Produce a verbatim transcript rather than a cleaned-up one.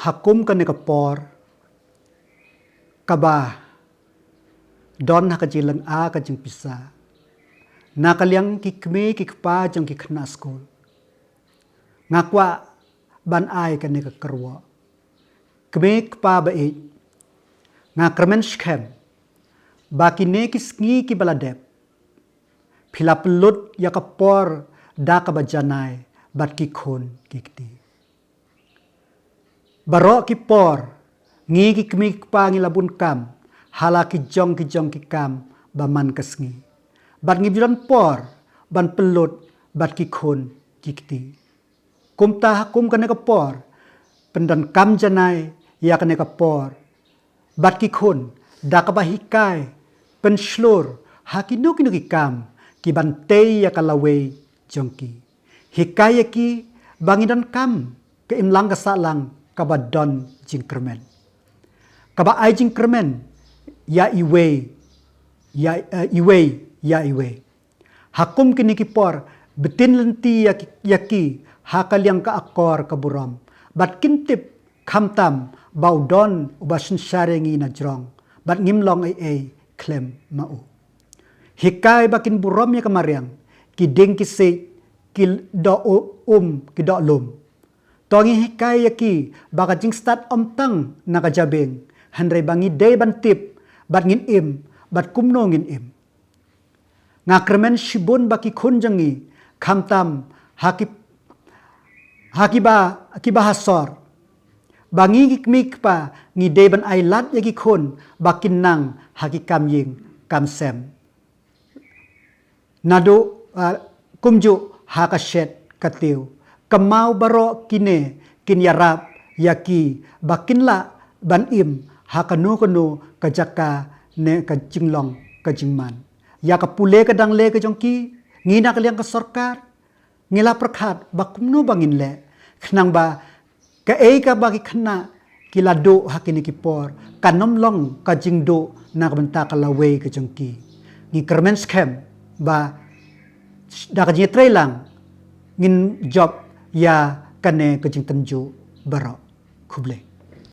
Ha kum kane ka por kaba don ha ka jinglynga ka jingpisa na ka liang ki kmie ki kpa jong ki khynnah skul, nga kwah ban ai kane ka kyrwoh. Kmie kpa ba ïeit, nga kyrmen skhem ba kine ki sngi kiba la dep phi la pynlut ïa ka por da kaba janai bad ki khun ki kti. Baroh ki por ngi ki kmie ki kpa ngi la bun kam ha la ki jong ki jong ki kam ba man ka sngi, bad ngi ju don por ban pynlut bad ki khun ki kti. Kumta ha kum kane ka por, pyndonkam janai ïa kane ka por bad ki khun da kaba hikai pynshlur ha kino kino ki kam ki ban tei ïa ka lawei jong ki. Hikai ïa ki ba ngi donkam ka imlang ka sahlang kaba don jingkyrmen, kaba ai jingkyrmen ïa iwei ïa, eh, iwei ïa iwei. Ha kum kine ki por, btin lynti ïa ki, ïa ki ha ka liang ka akor ka burom, bad kin tip khamtam ba u don uba synshar ïa ngi na jrong, bad ngim long ei ei khlem ma u. Hikai ba kin burom ïa ka mariang, ki dieng ki siej, ki doh u-, um, ki doh lum. To ngi hikai ïa ki ba ka jingstad ym tang na ka jabieng, hynrei ba ngi dei ban tip bad ngin im, bad kumno ngin im. Nga kyrmen shibun ba ki khun jong ngi, khamtam ha ki, ha kiba, kiba ha sor, ba ngi ki kmie ki kpa ngi dei ban ai lad ïa ki khun ba kin nang ha ki kam ïing kam sem. Naduh, ah, kumjuh ha ka shet ka tiew. Kynmaw baroh kine kin ïarap ïa ki ba kin lah ban im ha kano kano ka jaka ne ka jinglong ka jingman. Ïa ka pule ka dangle ka jong ki, ngi na ka liang ka sorkar ngi la pyrkhat ba kumno ba ngin leh, khnang ba kaei kaba ki khynnah ki la duh ha kine ki por kan ym long ka jingduh na ka bynta ka lawei ka jong ki. Ngi kyrmen skhem ba da ka jingïatreilang ngin jop ïa kane ka jingtynjuh baroh. Khublei.